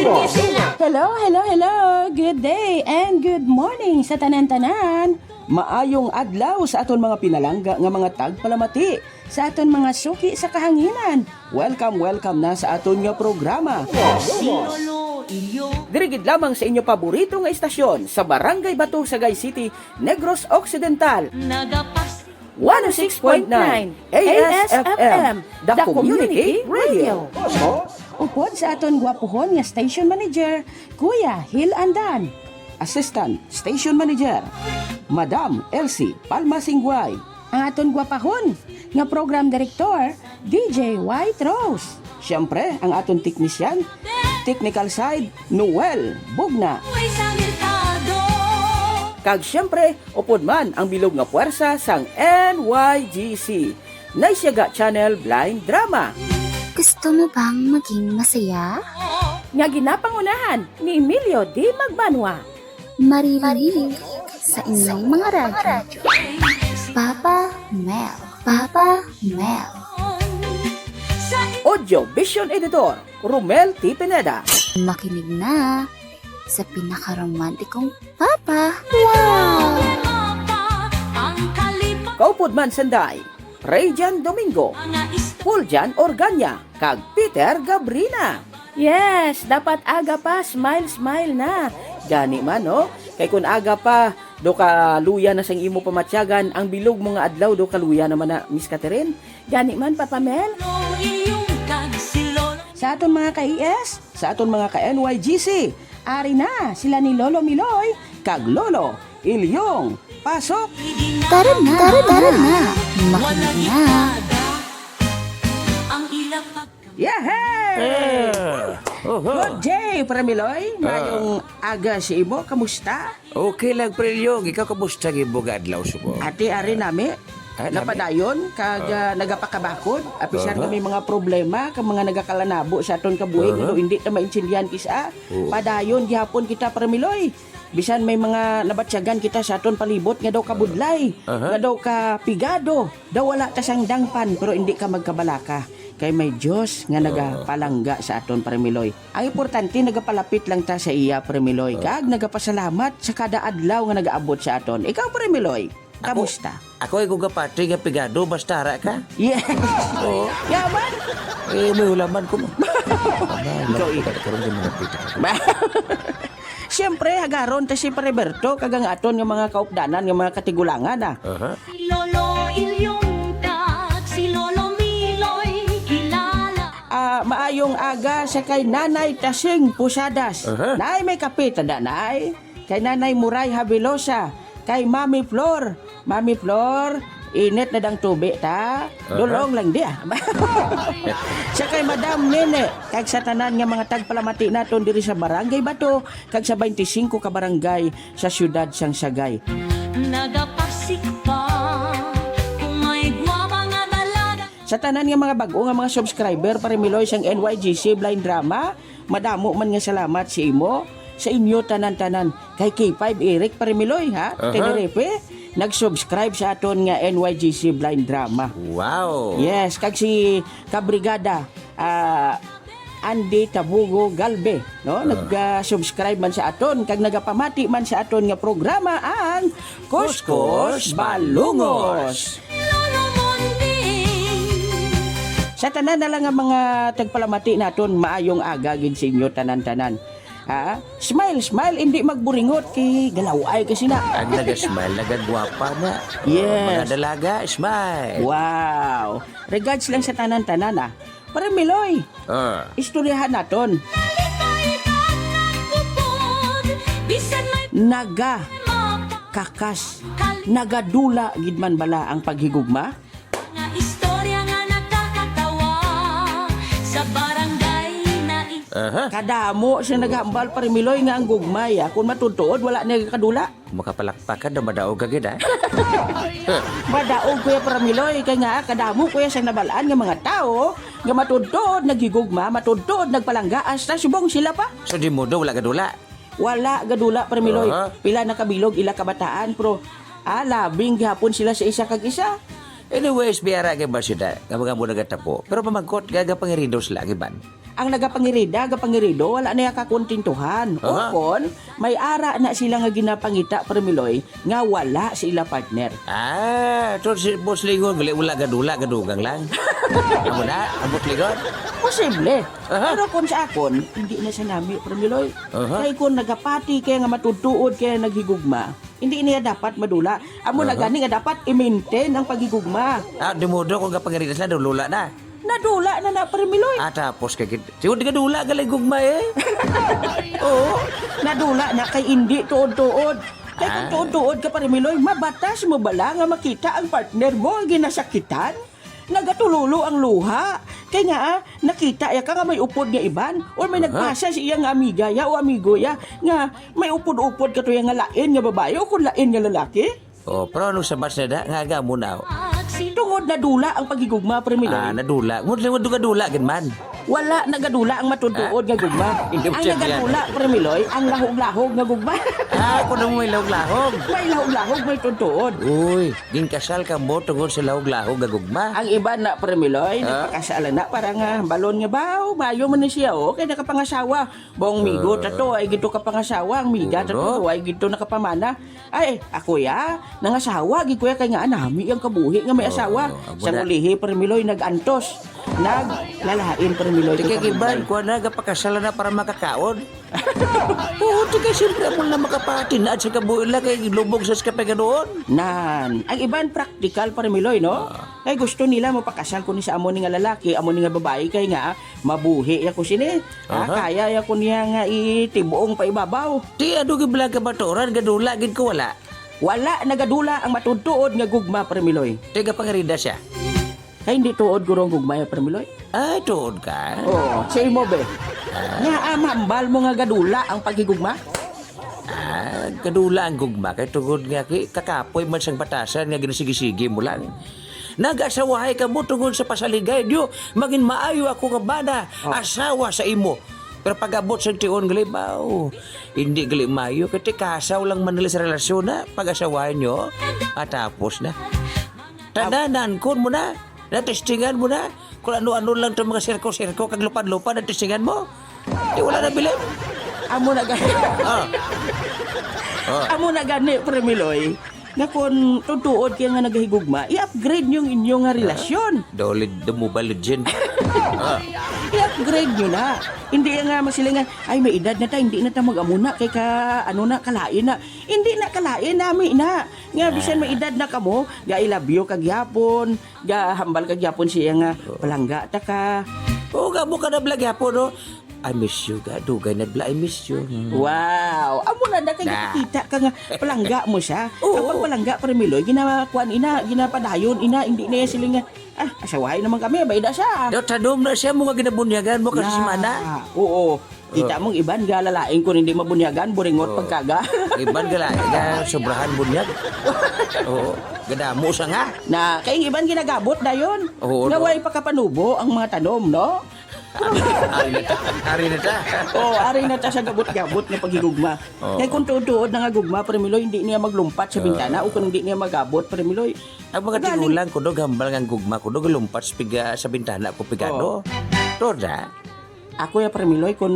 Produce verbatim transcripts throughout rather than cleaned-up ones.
Hello, hello, hello! Good day and good morning sa tanan-tanan! Maayong adlaw sa aton mga pinalangga nga mga tagpalamati, sa aton mga suki sa kahanginan. Welcome, welcome na sa aton nga programa. Diri gid lamang sa inyo paborito nga istasyon sa Barangay Bato, Sagay City, Negros Occidental. Nagapas- one oh six point nine A S F M, The Community Radio. Upod sa aton gwapuhon nga station manager, Kuya Hil Andan. Assistant Station Manager, Madam Elsie Palma Singguay. Ang aton gwapahon nga program director, D J White Rose. Siyempre, ang aton teknisyan, technical side, Noel Bugna. Kag siyempre, upod man ang bilog nga puwersa sang N Y G C, Naisyaga Channel Blind Drama. Gusto mo bang maging masaya? Nga ginapangunahan ni Emilio D. Magbanwa. Maririnig sa inyong mga radyo. Papa Mel. Papa Mel. Audio Vision Editor, Romel T. Pineda. Makinig na sa pinakaromantikong Papa. Wow! Kaupod man sanday, Rayjan Domingo, Fuljan Organya, kag Peter Gabrina. Yes, dapat aga pa, smile, smile na. Gani man, no? Kay kun aga pa, do ka luya na sang imo pamatyagan, ang bilog mo nga adlaw, do ka luya naman na, Miss Catherine. Gani man, Papa Mel. Sa aton mga ka-E S, sa aton mga ka-N Y G C, ari na sila ni Lolo Miloy kag Lolo Ilyong. Pasok! Tara na, tara, tara na. Makinig na. Yehey! Eh, oho. Good day, Pre Miloy. Ah. Mayong aga sa imo. Kamusta? Okay lang, Pre Lyong. Ikaw, kamusta ang imo nga adlaw subong? Ati, ari nami. Ah, nami? Napadayon, kag, ah, nagapakabakod. Apisan Aha. nga may mga problema, kag mga nagakalanabo sa aton kabuhi, Aha. nga daw hindi ta maintindihan kisa. Oo. Padayon gihapon kita, Pre Miloy. Bisan may mga nabatyagan kita sa aton palibot nga daw kabudlay, Aha. nga daw kapigado, daw wala ta sang dangpan, pero hindi ka magkabalaka. Kay may Dios nga Oo. nagapalangga sa aton, Pre Miloy. Ang importante, nagapalapit lang ta sa iya, Pre Miloy, Oo. kag nagapasalamat sa kada adlaw nga nagaabot sa aton. Ikaw, Pre Miloy, Ako, kamusta? ako ay kung kapatri nga pigado, basta ara ka. Yes. Oo. Yaman. Eh, may ulaman ko mo. Ikaw, ikaw. Karon din mga pita. Siyempre, hagaron ta si Pre Berto, kag ang aton nga mga kaupdanan, nga mga katigulangan, ah. Aha. Si Lolo Ilyong kag si Lolo Miloy kilala. Ah, maayong aga sa kay Nanay Tasing Posadas. Aha. Nay, may kape ta da, Nay. Kay Nanay Muray Habilosa, kay Mami Flor. Mami Flor, init na dang tubi ta. Aha. Dulong lang di, ah. Sa kay Madam Nene, kag sa tanan nga mga tagpalamati naton diri sa Barangay Bato, kag sa twenty-five ka barangay sa siyudad sang Sagay. Nagapasik pa kung may gwapa nga dalaga. Sa tanan nga mga bag-o nga mga subscriber, Pare Miloy, sang N Y G C Blind Drama, madamo man nga salamat sa imo, sa inyo tanan-tanan. Kay K five Eric, Pare Miloy, ha? Aha. Tenerife, nag-subscribe sa aton nga N Y G C Blind Drama. Wow! Yes, kag si Kabrigada, ah, Andy Tabugo Galve, no? Ah. Nag-, ah, subscribe man sa aton, kag nagapamati man sa aton nga programa, ang Kuskus Balungos. Sa tanan na lang nga mga tagpalamati naton, maayong aga gid sa inyo tanan-tanan. Ha? Smile, smile, hindi magburingot kay galaw-ay kasi na. Ang naga-smile, nagagwapa na. Yes. Mga dalaga, smile. Wow. Regards lang sa tanan-tanan, ah. Pare Miloy, Ah. istoryahan naton. Naga, kakas, nagadula gid man bala ang paghigugma? Nga istorya nga nakakatawa sa barangay na i- Aha. Kadamo siya naghambal, Pare Miloy, nga ang gugmay, ah, kung matutuod, wala niya kadula. Makapalakpak ka daw, madaog ka gid, ah. Madaog, Kuya Paramiloy, kay nga kadamo, Kuya, sang nabal-an nga mga tawo nga matudtod naghigugma, matudtod nagpalanggaas, ta subong sila pa. So, di mo daw wala gadula? Wala gadula, Paramiloy. Aha. Pila na kabilog ila kabataan, pero, ah, labing gihapon sila sa isa kag isa. Anyways, biyara kay ba sila nga mga muna gatapo. Pero pamangkot, gagapangiridos lagi ban. Ang nagapangirida, gapangirido, wala na iya kakontentuhan. Aha. Ukon, may ara na sila nga ginapangita, Premiloy, nga wala sa ila partner. Ah, so si Boss Lingon, gali, wala, gadula, gadugang lang. Amo na, ang Boss Lingon? Posible. Aha. Pero kung sa akon, hindi na siya nami, Premiloy. Aha. Kay kung nagapati kaya nga matutuod kaya naghigugma, hindi niya dapat madula. Amo na Aha. gani nga dapat i-maintain ang paghigugma. Ah, di modo kung gapangirida sila, dulula na. Nadula na na, Premiloy. Ah, tapos kay gid-, siguro di ka dula, galing gugma eh. Oo. Nadula na kay indi tuod-tuod. Kay kung Ah. tuod-tuod ka, Premiloy, mabatas mo bala nga makita ang partner mo ang ginasakitan? Nagatulolo ang luha. Kay nga, ah, nakita ya ka nga may upod nga iban or may Aha. nagpasa sa iya nga amiga ya o amigo ya nga may upod-upod ka to ya nga lain nga babae o kung lain nga lalaki? Oh, pero ano sa bas na da? Nga aga mo na. Tungod nadula ang paghigugma, Premiloy. Ah, nadula. Ngunit ngunit ka dula, gid man. Wala nagadula ang matutuod Ah. nga gugma. Hindi mo Ang siya nagadula, Premiloy, ang lahog-lahog nga gugma. Ah, kung ano may lahog-lahog. May lahog-lahog, may tutuod. Uy, ginkasal ka mo tungod sa lahog-lahog nga gugma. Ang iban na, Premiloy, Ah. nagpakasal na para nga balon nga baw. Mayo man ni siya, oh, kay nakapangasawa. Bong migo Ah. ta to, ay gito ka pangasawa, ang miga ta to, Oo. ay gito nakapamana. Ay, ako ya, nangasawa, gid ko ya, kay nga anami ang kabuhi nga may Oo, asawa. amo Sa na. ulihi, Permiloy, nag-antos. Naglalain, Permiloy, Tika kay iban, Permiloy. Kuha na, gapakasala na para makakaon. Oo, tika, siyempre, amo na makapatinaad sa kabuhi la, kay lubog sa kape ganoon. Nan, ang iban, praktikal, Permiloy, no? Ah. Kay gusto nila mapakasal ko ni sa amo ni nga lalaki, amo ni nga babae, kay nga, mabuhi ya ko sini. Ah, Aha. kaya ya ko niya nga itibong pa ibabaw. Ti, ano gid bala ka maturan, gadula gid ko, wala? Wala nagadula ang matuod-tuod nga gugma, Permiloy. Ti, gapangarida siya? Kay hindi tuod guro ang gugma ya, Permiloy. Ay, tuod ka? Oo, sa imo, be. Ah. Nga, ah, mahambal mo nga gadula ang paghigugma? Ah, gadula ang gugma kay tungod nga ki-, kakapoy man sang batasan nga ginasigi-sigi mo lang. Nag-asawahay kamo tungod sa pasaligay, diyo, mangin maayo ako nga bana, Oh. asawa sa imo. Pero pag-abot sa tion, gali, baw, hindi gali maayo. Kay ti kasaw lang man nila sa relasyon na, pag-asawahan nyo, at tapos na. Tananan, kun mo na, natistingan mo na, kung ano-ano lang itong mga sirko-sirko, kag lupad-lupad, natistingan mo. Di wala na bilin. Amo na gani. Ah. Ah. Amo na gani, Premiloy. Nga kung tutuod kaya nga nagahigugma, i-upgrade niyo ang inyo nga relasyon. Dolid the Mobile Legend. Ah. I-upgrade niyo na. Hindi nga masilingan, "Ay, may edad na ta, hindi na ta mag-amo na, kay ka, ano na, kalain na." Hindi na kalain, nami na. Nga bisan may Ah. edad na kamo, ga-I love you ka gyapon, gahambal ka gyapon siya nga, Oo. "Palangga ta ka." Oo, ga mo ka na bala gyapon, no? "I miss you, ga. Dugay na bala, I miss you." Hmm. Wow! Amo na, na kay Nah. nakikita ka nga palangga mo siya. Oo. Ang pagpalangga, Premiloy, ginakuan ina, ginapadayon ina, hindi na yan sila nga, "Ah, asawahay naman kami, bayda siya." Daw tanom na siya, mga ginabunyagan mo kasi Nah. simana. Oo. Kita Oh. mong iban ga lalaing kung hindi mabunyagan, buringot Oh. pagkaga. Iban ga la-, ga sobrahan bunyag. Oo. Gadamo sa nga. Na, kay ang iban ginagabot dayon. Oo, Nga no? way pakapanubo ang mga tanom, no? Ari na ta. Ari na ta. Oh, ari na ta sa gabot-gabot nga paghigugma. Oo. Kay kung tuod-tuod na nga gugma, Premiloy, hindi niya maglumpat sa Ah. bintana o kung hindi niya magabot, Premiloy. Ang mga Galing. tigulang ko, dog, hambal nga gugma ko, dog, lumpat sa piga-, sa bintana ko pigado. Oo. Toda. Ako ya, Premiloy, kung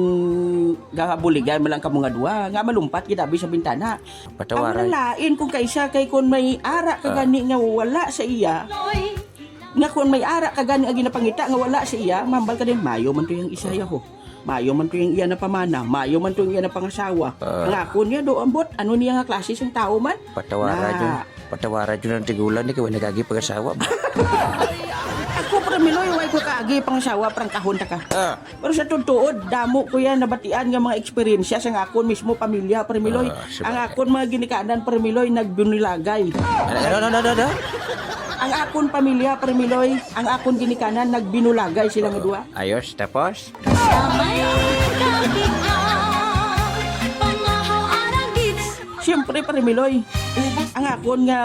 gabuligan mo lang kamo nga duha, nga malumpat gid abi sa bintana. Patawaran. Ang lain kung kaisa kay kung may ara ka Ah. gani nga wala sa iya, nga kung may ara ka gani nga ginapangita nga wala sa iya, mambal ka din, "Mayo man to yung isa ya ho. Mayo man to yung iya na pamana. Mayo man to yung iya na pangasawa." Ah. Ang ako niya do, ambot, ano niya nga klase sing tao man? Patawara Na. yun. Patawara yun ang tigulang ni kay wala nagagi pag-asawa. Ako, Premiloy, way ko kaagi pangasawa, prangkahon ta ka. Ah. Pero sa tutuod, damo ko yan nabatian nga mga eksperyensya sa akon mismo pamilya, Premiloy. Ah, sabagay. Ang akon mga ginikanan, Premiloy, nagbinulagay. Ano, ano, ano, ano, ano? Ang akon pamilya, Premiloy, ang akon ginikanan, nagbinulagay sila nga duha. Ayos, tapos? Sabay kami ka, pangahaw arang gits. Siyempre, Premiloy, ang akon nga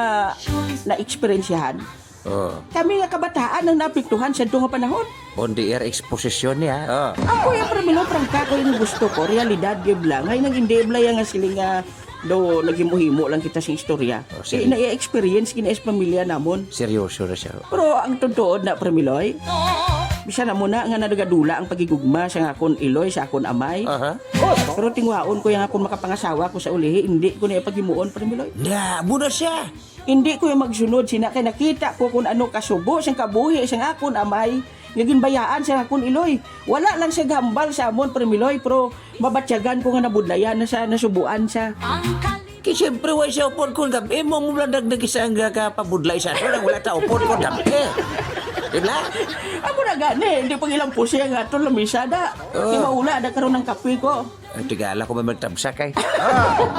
naeksperyensyahan, Oh. Kami nga kabataan ang naapektuhan sa nga panahon. On the air exposition niya. Oh. Ako yung primero, prangka ko yung gusto ko, realidad yung bla. Ngayon ang hindi bla yung nga siling nga do, naghimo-himo lang kita sa istorya. Oh, sige. Kaya na-experience gina sa pamilya namon. Seryoso na siya. Pero ang totoo na, Premiloy, Bisan na mo na nga nagadulang ang paghigugma sa akon iloy, sa akon amay. Aha. Pero tingwaon ko yang akon makapangasawa ko sa ulihi, hindi ko na ipaghimuon, Pre Miloy. Nya, amo na siya. Hindi ko yung magsunod sina kay nakita ko kung ano kasubo sang kabuhi sang akon amay nga ginbayaan sa akon iloy. Wala lang siya gahambal sa amon, Pre Miloy, pero mabatyagan ko nga nabudlayan na sa nasubuan sa Kay siyempre, way siya upod kon gab-i mo, mo lang nag-, nag-isa ang ga-, kapabudlay sa ato, nang wala ta upod kon gab-i. Di ba? Amo na gani, hindi pag ilang pusi ang aton lamisa na. Oh. Di maula na karon ang kape ko. Ay, tigala ko may magtabsak ay. Oh.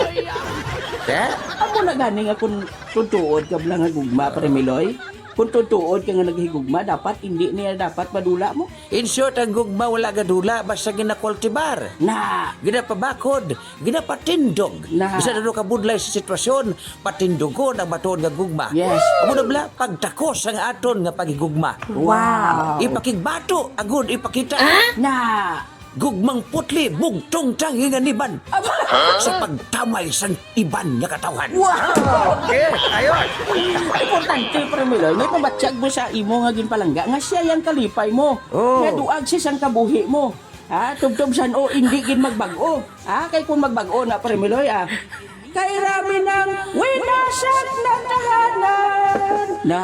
Te? Amo na gani nga kung tutuod ka lang nga gugma, Pre Miloy. Kung tutuod ka nga naghigugma, dapat hindi niya dapat madula mo. In short, ang gugma wala gadula, basta ginakultibar. Na. Ginapabakod, ginapatindog. Na. Bisan ano kabudlay sa sitwasyon, patindugon ang matuod nga gugma. Yes. Amo na bala, pagtakos ang aton nga paghigugma. Wow. Ipakigbato, agud ipakita. Na. Gugmang putli, bugtong tanginganiban. Aba. Sa pagtamay sang iban nga katawhan. Wow. Okay, ayos. Importante, Pre Miloy, may pabatyag mo sa imo nga ginpalangga nga siya yang kalipay mo. Oh. Nga duag siya sang kabuhi mo. Ha? Tubtob san-o, hindi gid magbag-o. Ha? Kay kung magbag-o na, Pre Miloy, ah. Kay rami nang winasak na tahanan. Na,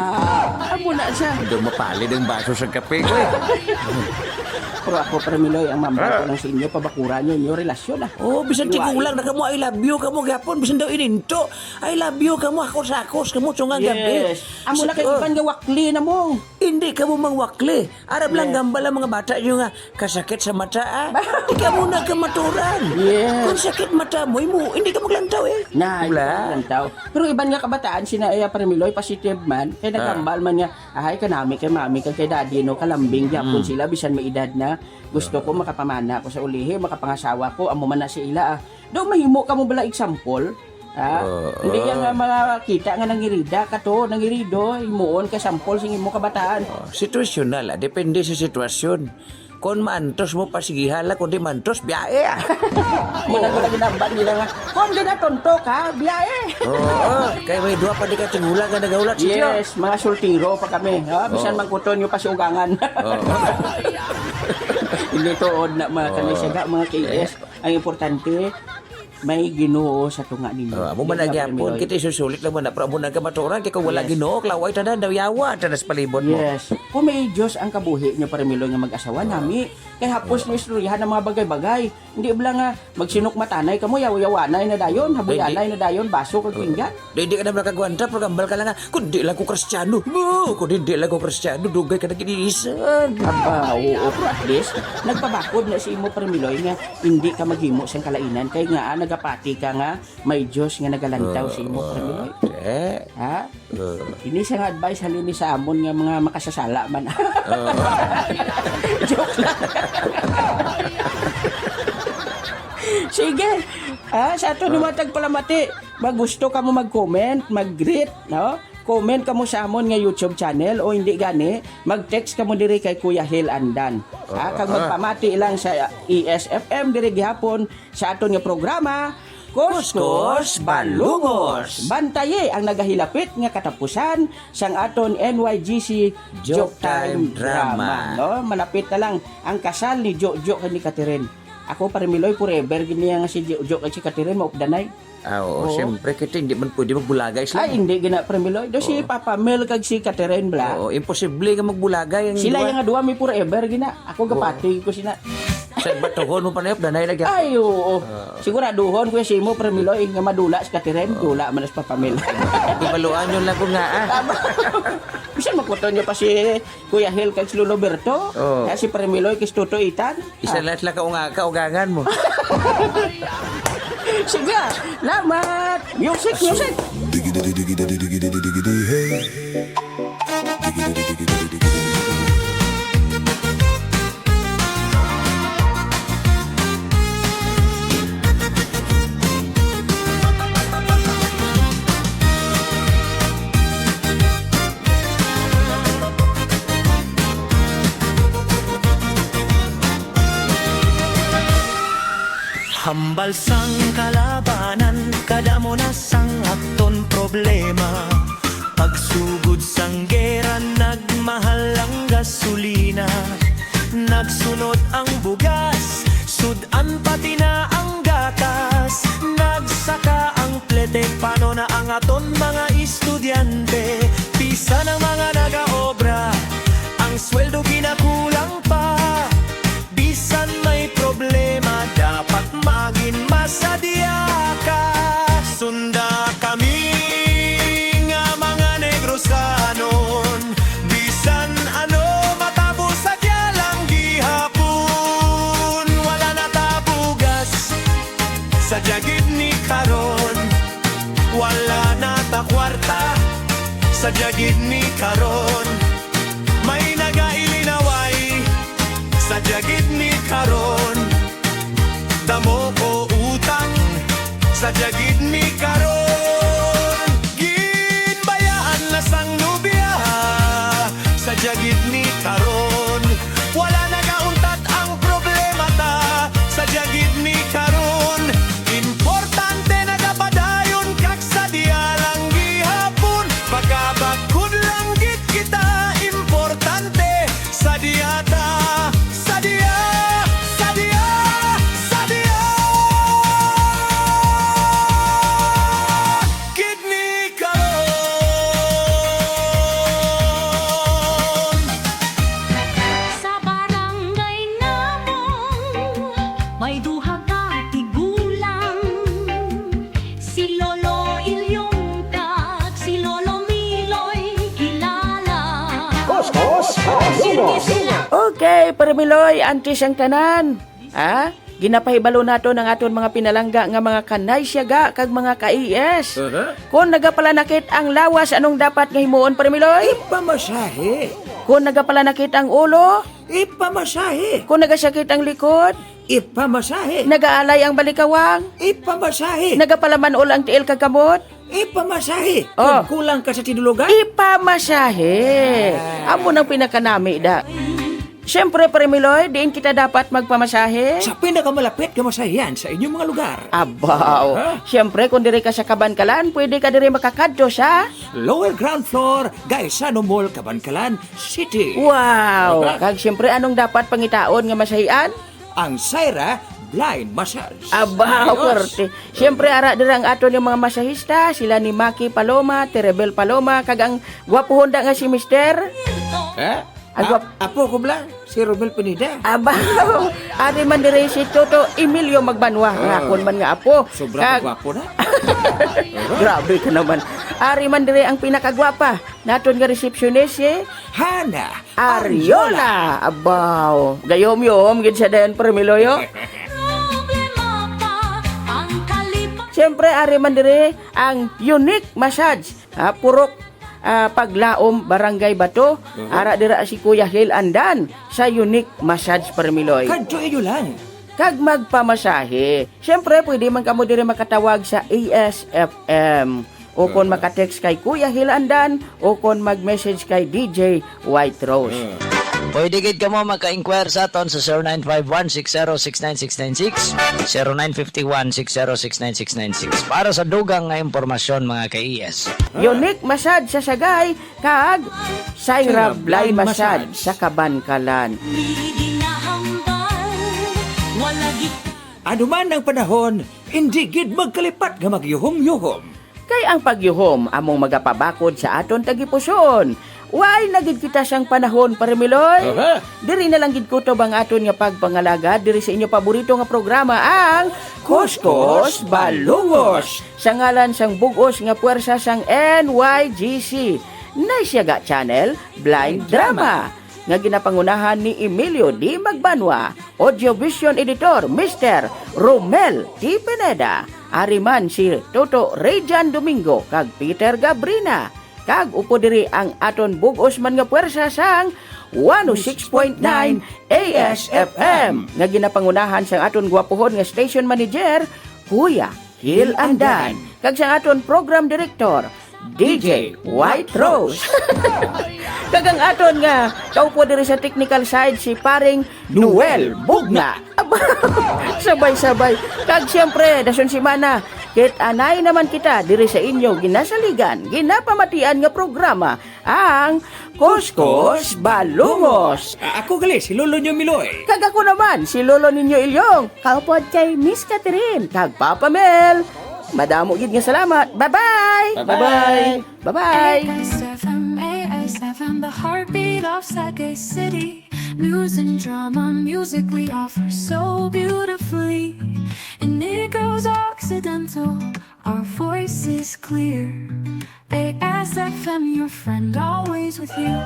amo na siya. Daw mapalid ang baso sa kape ko eh. Pero ako, Pre Miloy, ang mambal ko Ah. lang sa inyo, pabakuran nyo inyo relasyon, ah. Oh, bisan Iwain. tigulang na kamo, "I love you," kamo gapon, bisan daw ininto, "I love you," kamo, hakos-hakos kamo, sungang gabi. Yes. Amo na kay Oh. iban nga wakli na mo. Hindi kamo mangwakli. Arab lang Yes. gambal ang mga bata nyo nga kasakit sa mata, ah. Di kamo na kamaturan. Yes. Kung sakit mata mo, imo, hindi ka maglantaw eh. Na, Wala. hindi ka maglantaw. Pero iban nga kabataan, sina iya Parmiloy, positive man. Kay Ah. nagambal man nga, "Ahay, kanami kay mami, kag kay daddy, no, kalambing gyapon Mm. sila, bisan may edad na. Gusto ko, Ah. makapamana ko sa ulihi, makapangasawa ko, amo man na si ila, ah." Daw mahimo ka mo bala example? Ha? Oo. Hindi yan nga makita nga nangirida ka to, nangirido, himuon ka sample sing imo kabataan. Oh, situasyonal, ah. Depende sa sitwasyon. Kung maantos mo, pasigihan lang. Kung di maantos, biyae, ah. Muna ko lagi nambal nila nga, "Kung di natunto ka, biyae." Oo, kay may duha pa di ka tigulang nga nagahulat sa iyo. Yes, mga sultiro pa kami. Ha? Bisan Oo. mangkuton nyo pa sa ugangan. Oo. Hindi tuod na, mga Oo. kanay siya, mga K S. Eh. Ang importante, may Ginoo sa tunga ninyo. Oh, amo man Yan na nga, gyapon, Pinoy. Kita isusulit lang man na, pero amo na ang kamatuoran, kay kung wala Yes. Ginoo, klaway tanan, daw yawa, tanan sa palibot mo. Yes. Kung may Diyos ang kabuhi niyo, Parmiloy, nga mag-asawa, Ah. nami, kay hapos Ah. niyo istoryahan ang mga bagay-bagay. Hindi bala nga, magsinukmatanay kamo, yaw-yawanay na dayon, habuyanay Hindi. na dayon, baso kag Ah. pinggan. Di, di ka na makagwanta, pero gambal ka lang nga, "Kundi lang ko Kristiyano." No, kung hindi lang ko Kristiyano, dugay ka na giniisan. Aba, oo, pero at least, nagpabakod na si imo, Parmiloy, nga hindi ka maghimo sang kalainan, kay nga, ah, nagapati ka nga may Diyos nga nagalantaw sa imo, Oo, Parmiloy. Te. Ha? Oo. Ini siya nga advice halin ni sa amon nga mga makasasala man. Oo. Joke lang. Sige. Ah, sa ato ni Ah. mga tagpalamati, magusto ka mo mag-comment, mag-greet, no? Comment ka mo sa amon nga YouTube channel o hindi gani, mag-text ka mo diri kay Kuya Hil Andan. Ah, Ah, kag ah. magpamati lang sa E S F M diri gihapon sa aton nga programa, Kuskus Balungos. Bantayi ang nagahilapit nga katapusan sang aton N Y G C Joke Joke Time Time Drama, Drama. no? Malapit na lang ang kasal ni Jojo kag ni Catherine. Ako, Parmiloy, forever gid niya nga si Jojo kag si Catherine maupdanay. Ah, oo, Oo. siyempre, kita hindi man pwede magbulagay sila. Ay, hindi gina, Parmiloy. Do si Oo. Papa Mel kag si Catherine, bla. Oo, imposible nga magbulagay ang Sila duha. Yung nga duha may forever gina. Ako Oo. gapati ko sina. Sa batuhon mo pa na yun, danay lagi. Ay, oo. Oo. Siguraduhon ko si mo, Parmiloy, nga madula si Catherine, Oo. dula man si Papa Mel. Ibaluan yun lang ko nga, ah. Tama. Bisan makuton niya pa si Kuya Hel kag si Lolo Berto, Oo. kaya si Parmiloy kag si Toto Itan. Isa Ah. lang sila kaunga-, kaugangan mo. Sige, lamat. Music, music. Digididi, digididi, digididi, digididi, hey. Digididi, digididi, digididi, digididi. Hambal sang kalabanan, kadamo na sang aton problema. Pagsugod sang gera, nagmahal ang gasolina. Nagsunod ang bugas, sud-an pati na ang gatas. Nagsaka ang plete, pano na ang aton mga estudyante? Bisan ang mga nagaobra, ang sweldo ginakulang pa. Bisan may problema, dapat magin masadya ka. Sunda kami nga mga Negrosanon, bisan ano matabo, sadya lang gihapon. Wala na ta bugas, sadya gid ni karon. Wala na ta kwarta, sadya gid ni karon. May nagailinaway, sadya gid ni karon. Damo ko utang, sadya gid ni karon. Ginbayaan na sang nobya, sadya gid ni karon. Wala nagauntat ang problema ta, sadya gid ni karon. Importante nagapadayon kag sadya lang gihapon. Pagkabakod lang gid kita, importante sadya ta, sadya, sadya, sadya. Kidney karon. Sa barangay namong may duha ka tigulang, si Lolo Ilyong kag si Lolo Miloy kilala. Kuskus Paluwas. Okay, Pare Miloy, antes ang tanan, ha? Ginapahibalo naton ang aton mga pinalangga nga mga kanay siyaga kag mga ka-E S. Aha. Kon nagapalanakit ang lawas, anong dapat nga himuon, Pare Miloy? Ipamasahe. Kon nagapalanakit ang ulo? Ipamasahe. Kon nagasakit ang likod? Ipamasahe. Nagaalay ang balikawang? Ipamasahe. Nagapalaman-ol ang tiil kag kamot? Ipamasahe. Oh. Kung kulang ka sa tinulugan? Ipamasahe. Ah. Amo nang pinakanami, da. Siyempre, Pare Miloy, diin kita dapat magpamasahe? Sa pinakamalapit nga masahihan sa inyong mga lugar. Abaw. Ha? Siyempre, kung diri ka sa Kabankalan, pwede ka diri makakadto sa Lower ground floor, Gaisano Mall, Kabankalan City. Wow! Aha. Kag siyempre, anong dapat pangitaon nga masahian? Ang Syra Blind Massage. Aba, ayos. Pwerte. Siyempre, ara dira ang aton nga mga masahista, sila ni Maki Paloma, Terebel Paloma, kag ang gwapohon da nga si Mister. Eh? Ang gwap- Apo ko bala, si Romel Pineda. Aba, ari man diri si Toto Emilio Magbanwa, nga akon man nga apo. Sobra ka gwapo na. Grabe ka naman. Ari man diri ang pinakagwapa naton nga resepsyonist, si Hana Ariola. Ariola. Abaw, gayom-yom gid siya dayon, Pare Miloy, oh. Siyempre, ari man diri ang Unique Massage, ah, purok, ah, Paglaom, Barangay Bato. Mhm. Ara dira si Kuya Hil Andan sa Unique Massage, Pare Miloy. Kadto inyo lang. Kag magpamasahe. Siyempre, pwede man kamo diri makatawag sa A S F M. O kon maka-text kay Kuya Hil Andan, o kon mag-message kay D J White Rose. Mm. Pwede gid kamo maka-inquire sa aton sa zero nine five one six zero six nine six nine six, zero nine five one six zero six nine six nine six. Para sa dugang nga impormasyon, mga ka-E S. Unique Massage sa Sagay kag Sairab Blind Massage sa Kabankalan. Ano man ang panahon, hindi gid magkalipat nga magyuhom-yuhom. Kay ang pagyuhom among magapabakod sa aton tagipusoon. Way na gid kita sang panahon, Pare Miloy. Aha. Diri na lang gid kutob ang aton nga pagpangalagad diri sa inyo paborito nga programa, ang Kuskus Balungos. Sa ngalan sang bug-os nga puwersa sang N Y G C, Naisyaga Channel, Blind Drama, nga ginapangunahan ni Emilio D. Magbanwa, Audio Vision Editor, Mister Romel T. Pineda, ari man si Toto Rayjan Domingo kag Peter Gabrina, kag upod diri ang aton bug-os man nga puwersa sang one oh six point nine A S F M, nga ginapangunahan sang aton gwapuhon nga station manager, Kuya Hil Andan, kag sang aton program director, D J White Rose. Kag ang aton nga kaupod diri sa technical side, si paring Noel Bugna. Aba, sabay-sabay. Kag siyempre, dason semana, kit anay naman kita diri sa inyo ginasaligan, ginapamatian nga programa, Ang Kuskus Balungos. A-, ako gali, si Lolo Nyo Miloy. Kag ako naman, si Lolo ninyo Ilyong. Kaupod kay Miss Catherine, kag Papa Mel. Madamo gid nga salamat. Bye-bye. Bye-bye. Bye-bye. A S F M, A S F M, the heartbeat of Sagay City. News and drama, music we offer so beautifully. In Negro's Occidental, our voice is clear. A S F M, your friend, always with you.